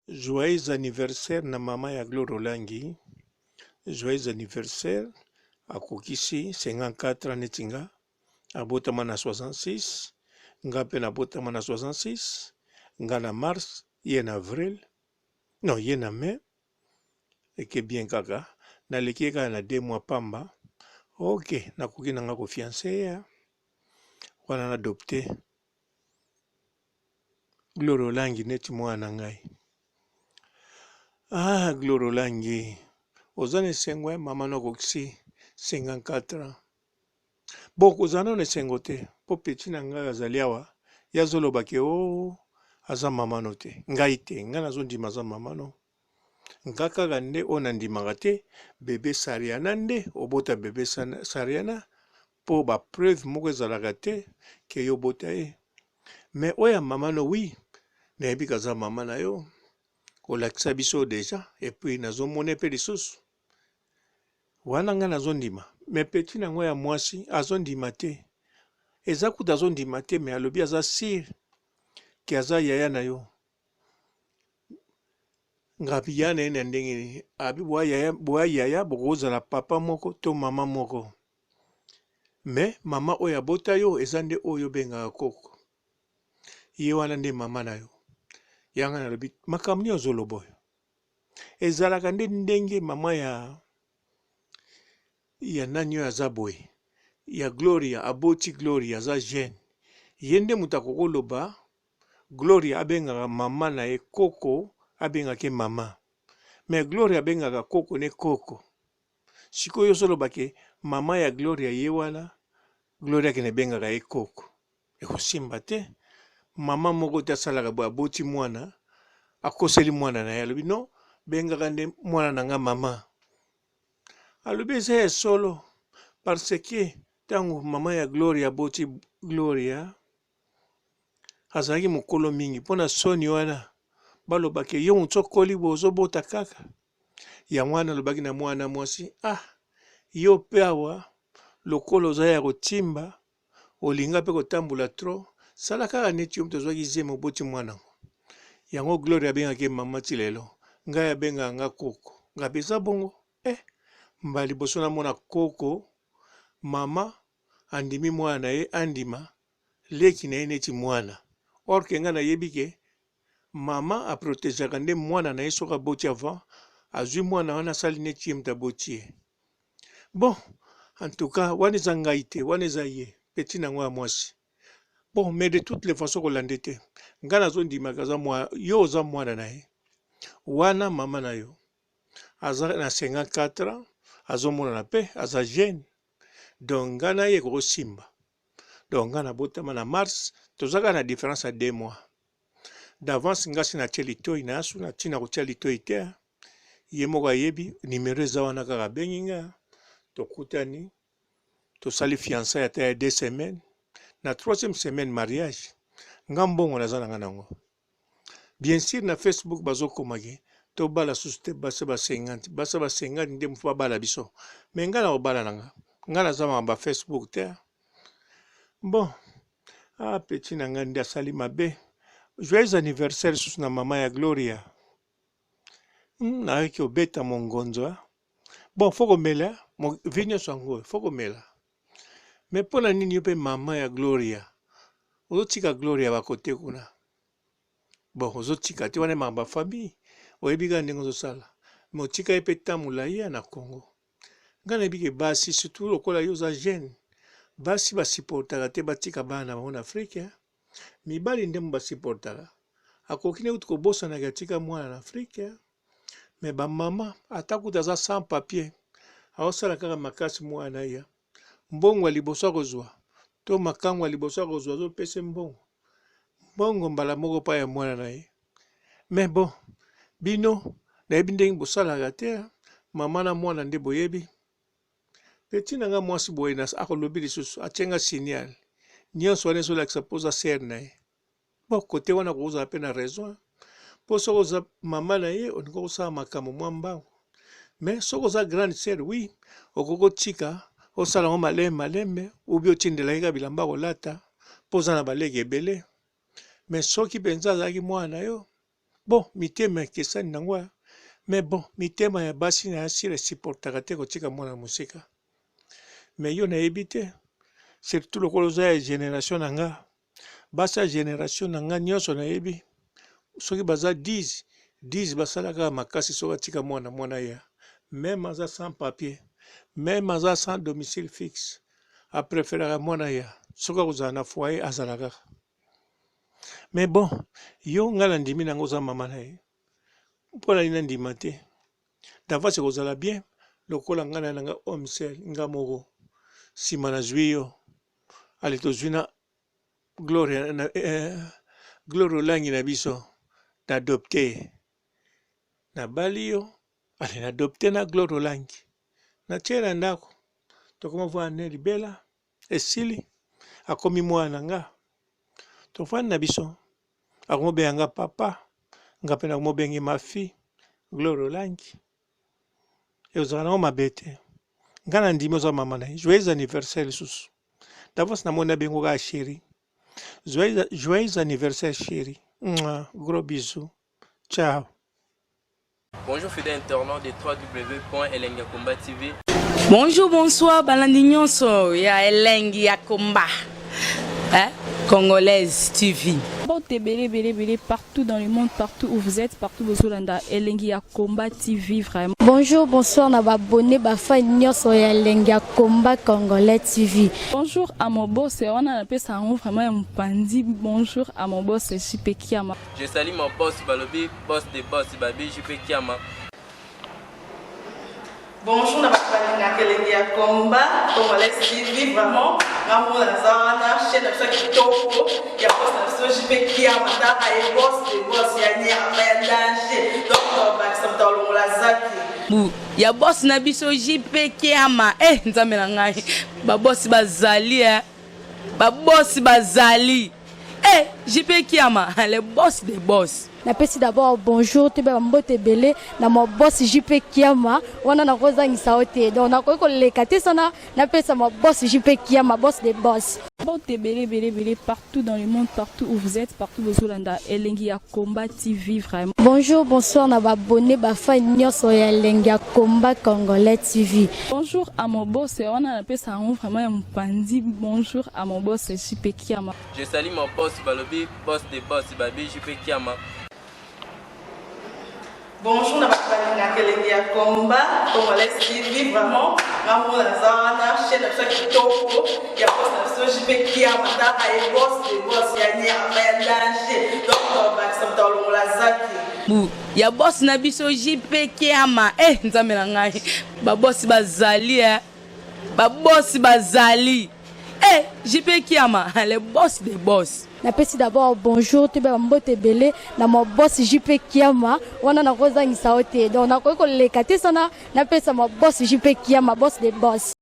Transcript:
Joyeux anniversaire na mama ya Gloria Olangi, joyeux anniversaire akokisi 54 ans neti nga, abotama na 66, nga pe nabotama na 66, nga na mars, ye na avril, non ye na mai, eke bien kaka, naleki ye kaka na deux mois pamba, ok nakoki na nga ko fiance ye, wana na adopte Gloria Olangi neti mwana na ngai. Ah Gloria Olangi, oza na esengo ya mama na okokisi 54 ans. Bon, kozala nano na esengo te, po petit na ngai azali awa, ye azoloba ke o oh, aza mama no te. Ngai te, ngai nazondima aza mama no. Nga kaka nde oyo nandimaka te, bebe Sariana nde obota bebe Sariana, po ba preuve moko ezalaka te ke yo obota ye. Mais oyo ya mama no oui, nayebi ke aza mama na yo, olakisa biso dejà et puis nazomona ye pe lisusu. Wana nga nazondima mais petit na ngo ya mwasi azondima te. Eza kutu azondima te mais alobi aza sur ke aza yaya na yo. Ngabi ya na ye na ndenge nini? Abi boya yaya, boya yaya bokozala papa moko to mama moko. Mais mama oyo abota yo eza nde oyo obengaka koko. Ye wana nde mama na yo. Yanga nalobi makambo nini ozoloba oyo? Ezalaka nde ndenge mama ya ya nani oyo aza boye ya Gloria aboti Gloria aza jeune ye nde moto akoki koloba Gloria abengaka mama na ye koko abengaka ye mama mais Gloria abengaka koko ne koko sikoyo ozoloba ke mama ya Gloria ye wana Gloria akende ebengaka ye koko ekosimba te mama moko te asalaka boye aboti mwana akoseli mwana na ye alobi non bengaka nde mwana na nga mama alobi eza ya solo parce que ntango mama ya Gloria aboti Gloria azalaki mokolo mingi mpo na soni wana baloba ke yo moto okoli boye ozobota kaka yango wana alobaki na mwana mwasi ah yo mpe awa lokola oza ya kotimba olinga mpe kotambola trop sala kaka neti yo moto ozwaki zemi oboti mwana yango yango Gloria abengaki ye mama ti lelo ngai abengaka nga koko ngai mpe eza bongo eh mbala liboso namona koko mama andimi mwana na ye andima leki na ye neti mwana or que ngai nayebi ke mama a protegeaka nde mwana na ye soki aboti avant azwi mwana wana asali neti ye moto aboti ye bon en tout cas wana eza ngai te wana eza ye petit na ngo ya mwasi bon mais de toutes les façons kolanda te ngai nazondimaka aza mwa yo oza mwana na ye wana mama na yo aza na 54 ans azomonana mpe aza jeune donc ngai na ye ekokosimba donc ngai nabotama na mars toza kaka na différence ya 2 mois d'avance ngai si natie litoi na yasu na ntina kotia litoi te ye moko ayebi numero eza wana kaka abengi nga tokutani tosali fiançailles ata ya deux semaines na troisième semaine mariage nga mbongo naza na nga nango bien sûr na facebook bazokoma ke tobala susu te basi ba 50 basi ba 50 nde mofu babala biso me ngai na kobala na nga ngai naza makambo ya facebook te bon ah petit na ngai nde asali mabe joyeux anniversaire susu na mama ya gloria Nayaki kobeta mongonzo bon faut komela vie nyonso yango oyo faut komela mais mpo na nini yo mpe mama ya Gloria ozotika Gloria ba kote kuna bon ozotika te wana makambo ya famille oyebi kaka ndenge ozosala mais otika ye mpe temps molayi ya na Congo ngai nayebi ke basi surtout lokola yo oza jeune basi ba supportaka te batika bana na bango na Afrique Mibali nde ba supportaka. Akoki ne kutu kobosana ke atika mwana na Afrique. Mais ba mama ata kutu aza sans papier aosala kaka makasi mwana aya. Mbongo ya liboso akozwa to makangu ya liboso akozwa azopesa ye mbongo. Mbongo mbala moko pa ya mwana na ye. Mais bon bino nayebi ndenge bosalaka te mama na mwana nde boyebi. Petit na nga mwasi boye na akolobi lisusu atie nga signal nionso wana ezolakisa mpo oza sœur na ye bon kote wana okozala mpe na raison mpo soki oza mama na ye olingi kosala makambo mwa mbangu mais soki oza grande sœur oui okoki kotika osala yango malembe malembe ubi otindela ye kaka bilamba kolata mpo oza na baleki ebele mais soki mpenza azalaki mwana na yo. Bon mitema ekesani nango mais bon mitema ya basi na ya sila esupportaka te kotika mwana mosika. Mais yo nayebi te surtout lokola oza ya generation na nga basi ya generation na nga nyonso nayebi soki baza 10 10 basalaka makasi soki atika mwana mwana ya meme aza sans papier meme aza sans domicile fixe apreferaka mwana ya soki akozala na foyer azala kaka mais bon yo nga na ndimi nango oza mama na ye mpo na nini nandima te d'avance ekozala bien lokola nga na nanga homme seul nga moko nsima nazwi yo ale tozwi na gloria na, eh, gloria olangi na biso na adopte ye nabali yo ale na adopte na gloria olangi natie na ndako tokoma vwana ne libela esili akomi mwana na nga tofandi na biso akomobenga nga papa nga mpe nakomobenge ma fille gloria olangi ezalaka nango mabe te nga na ndimi oza mama na ye joyeux anniversaire lisusu d'avance namoni nabengo kaka chéri joyeux anniversaire chéri gros bisous ciao. Bonjour fidèles internautes de www.elengiyakomba TV. Bonjour, bonsoir, balandi nyonso ya Elengi ya Komba. Hein? Congolaise TV. Mbote ebele ebele ebele partout dans le monde, partout où vous êtes, partout bozolanda Elengi ya Combat TV vraiment. Bonjour, bonsoir na ba abonné ba fan nyonso ya Elengi ya Combat Congolais TV. Bonjour à mon boss, wana napesa yango vraiment ya mopanzi. Bonjour à mon boss JP Kiama. Je salue mon boss balobi boss de boss babi JP Kiama. Bonjour na bato balingaka elengi ya combat congolais TV vraiment nga moko naza wana chaîne na biso ya kitoko ya boss na biso JP Kiama taka ye boss de boss ya nyama ya danger donc tobakisa moto alongola zaki bu ya boss na biso JP Kiama eh nzambe na ngai ba boss bazali eh ba boss bazali eh JP Kiama le boss de boss. Napesi d'abord bonjour toyeba ba mbote ebele na ma boss JP Kiama wana nakozangisa yo te donc nakoki koleka te sana napesa ma boss JP Kiama boss de boss. Mbote ebele ebele ebele partout dans le monde, partout où vous êtes, partout bozolanda Elengi ya Combat TV vraiment. Bonjour, bonsoir na ba abonné ba fan nyonso ya Elengi ya Combat Congolais TV. Bonjour à mon boss, wana napesa yango vraiment ya mopanzi. Bonjour à mon boss JP Kiama. Je salue mon boss balobi boss de boss babi JP Kiama. Bonjour na bato balingaka elengi ya combat congolais TV vraiment nga moko naza wana chaîne na biso ya kitoko ya boss na biso JP Kiama taka ye boss de boss ya nyama ya danger donc tobakisa moto alongola zaki bu ya boss na biso JP Kiama eh nzambe na ngai ba boss bazali eh ba boss bazali eh JP Kiama le boss de boss. Napesi d'abord bonjour toyeba ba mbote ebele na ma boss JP Kiama wana nakozangisa yo te donc nakoki koleka te sana napesa ma boss JP Kiama boss de boss.